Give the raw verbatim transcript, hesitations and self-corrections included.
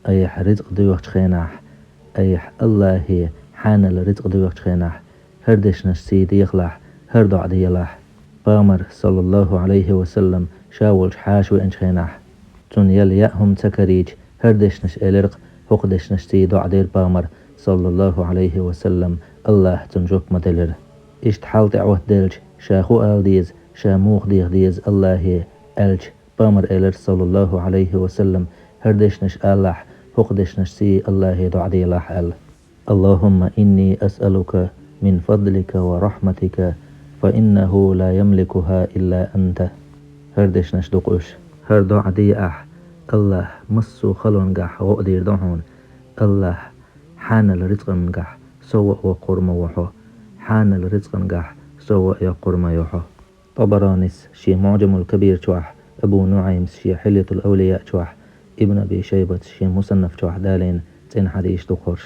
Айхьа рицкъ доьхучу хенахь, айхьа Аллахье хьанал рицкъ доьхучу хенахь, хӀара дешнаш сий дехалахь, хӀара доӀа делахь. Пайхамар, саллаллаху Ӏалайхи ва саллам, ша волчу хьаша веанчу хенахь, цунна ял яа хӀума ца карийча, хӀара дешнаш элира-кх, хӀокху дешнаш сий доӀа дира пайхамар, саллаллаху Ӏалайхи ва саллам, Аллахьа цунна жоп ма делира. Иштта хьал тӀе Ӏоттаделча, ша хӀун ала деза, ша муха деха деза Аллахье аьлча, пайхамар элира, саллаллаху Ӏалайхи ва саллам, хӀара дешнаш алахь, хӀокху дешнаш сий Аллахье доӀа делахь аьлла. اللهم إني أسألك من فضلك ورحمتك فإنه لا يملكها إلا أنت. ХӀара дешнаш ду-кх уьш. ХӀара доӀа де ахь, Аллахь массо а халонгахь гӀо а дийр ду хьуна. Аллахь, хьанал рицкъангахь со а воккхур ма ву хьо, хьанал рицкъангахь со а йоккхур ма ю хьо. ТӀабаранис шен МуӀжамул-Кабир чохь, Абу НуӀаймс шен Хьилйатул-Авлияъ чохь, Ибн Аби Шайбас шен Мусаннаф чохь далийна цӀена хьадисаш ду-кх хӀорш.